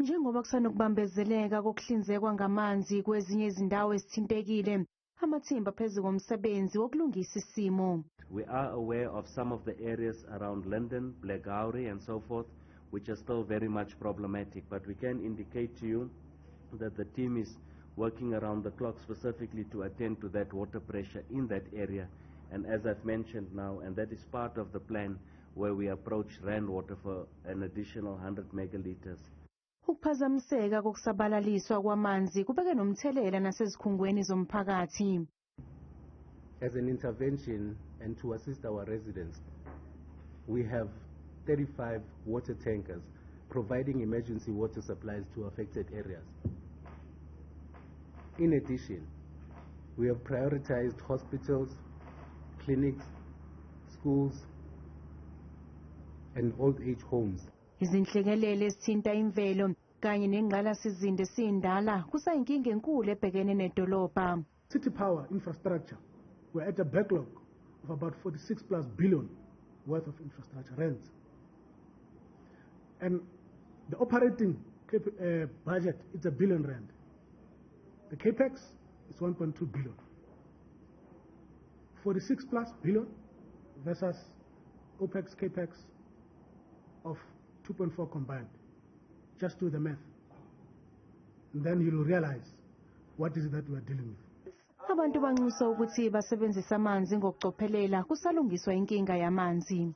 Njengoba kusanokubambezeleka kokuhlinzekwa ngamanzi kwezinye izindawo ezithintekile, amathimba phezu komsebenzi wokulungisa isimo. We are aware of some of the areas around London, Blackgowrie and so forth, which are still very much problematic, but we can indicate to you that the team is working around the clock specifically to attend to that water pressure in that area. And as I've mentioned now, and that is part of the plan where we approach Rand Water for an additional 100 megalitres. Ukuphazamiseka kokusabalaliswa kwamanzi kubeke nomthelela nasezikhungweni zomphakathi. As an intervention and to assist our residents, we have 35 water tankers providing emergency water supplies to affected areas. In addition, we have prioritized hospitals, clinics, schools, and old age homes. Izinhlekelele ezithinta imvelo kanye nengqalasizinda esindala kusayinkinga enkulu ebhekene nedolobha. City power infrastructure, we're at a backlog of about 46+ billion worth of infrastructure rents. And the operating budget is R1 billion. The capex is 1.2 billion. 46+ billion versus OPEX capex of 2.4 combined. Just do the math. And then you'll realize what is it that we're dealing with. Abantu banxusa ukuthi basebenzisa amanzi ngokucophelela kusalungiswa inkinga yamanzi.